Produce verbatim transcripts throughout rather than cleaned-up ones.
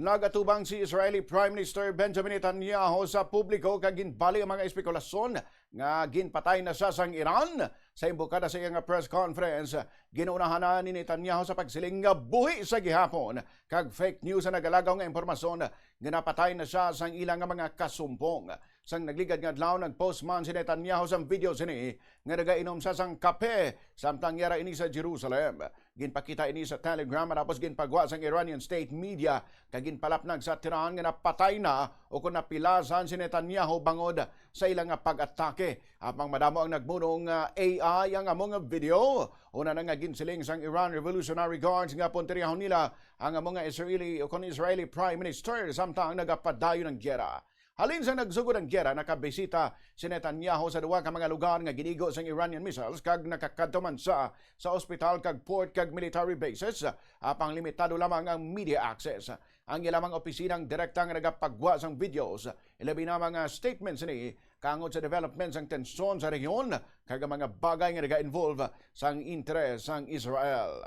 Nagatubang si Israeli Prime Minister Benjamin Netanyahu sa publiko kag ginbali ang mga espekulasyon nga ginpatay na siya sang Iran. Sa imbukada sa iya nga press conference, ginunahan na ni Netanyahu sa pagsiling nga buhi sa gihapon kag fake news ang nagalagaw nga impormasyon nga napatay na siya sang ila nga mga kasumpong. Sang nagligad nga adlaw, nag-post man si Netanyahu sang video sini nga nagainom siya sang kape samtang yara ini sa Jerusalem. Ginpakita ini sa Telegram, tapos ginpagwa sang Iranian state media, kag ginpalapnag sa Tehran nga napatay na o kon napilasan si Netanyahu bangod sa ila nga pag-atake. Apang madamo ang nagmuno nga A I ang amo nga video. Una na nga ginsiling sang Iran Revolutionary Guards nga puntirihon nila ang amo nga Israeli o kon Israeli Prime Minister samtang nagapadayon ang giyera. Halin sa nagsugod ang giyera, nakabisita si Netanyahu sa duha ka mga lugar nga ginigo sang Iranian missiles kag nakakadto man sa, sa ospital kag port kag military bases, apang limitado lamang ang media access. Ang iya lamang opisinang direkta nga nagapagwa sang videos, ilabi na mga statements ni kangod sa development sang tensyon sa rehiyon kag ang mga bagay nga nag-involve sang interes sang Israel.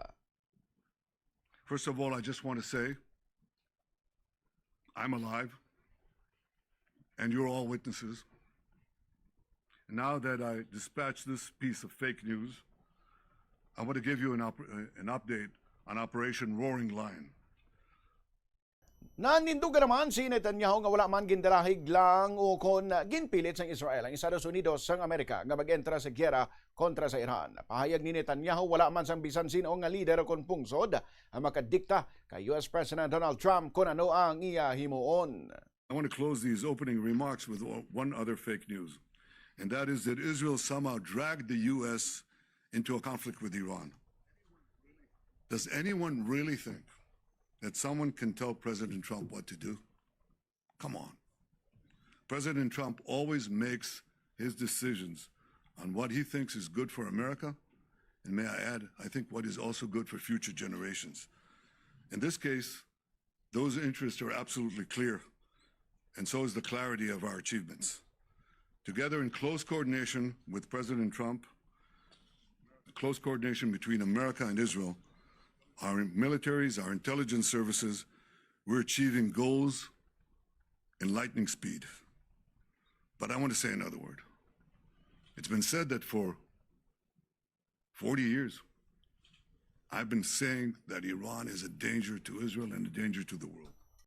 First of all, I just want to say I'm alive, and you're all witnesses. Now that I dispatched this piece of fake news, I want to give you an, op- uh, an update on Operation Roaring Lion. Nanindugan naman si Netanyahu nga wala man gindalahig lang o kon ginpilit sang Israel ang Estados Unidos sang Amerika nga mag-entra sa giyera kontra sa Iran. Pahayag ni Netanyahu, wala man sang bisan sin-o nga lider o kon pungsod ang makadikta kay U S President Donald Trump kon ano ang iya himuon. I want to close these opening remarks with o- one other fake news, and that is that Israel somehow dragged the U S into a conflict with Iran. Does anyone really think that someone can tell President Trump what to do? Come on. President Trump always makes his decisions on what he thinks is good for America, and may I add, I think what is also good for future generations. In this case, those interests are absolutely clear, and so is the clarity of our achievements. Together, in close coordination with President Trump, close coordination between America and Israel, our militaries, our intelligence services, we're achieving goals in lightning speed. But I want to say another word. It's been said that for forty years, I've been saying that Iran is a danger to Israel and a danger to the world.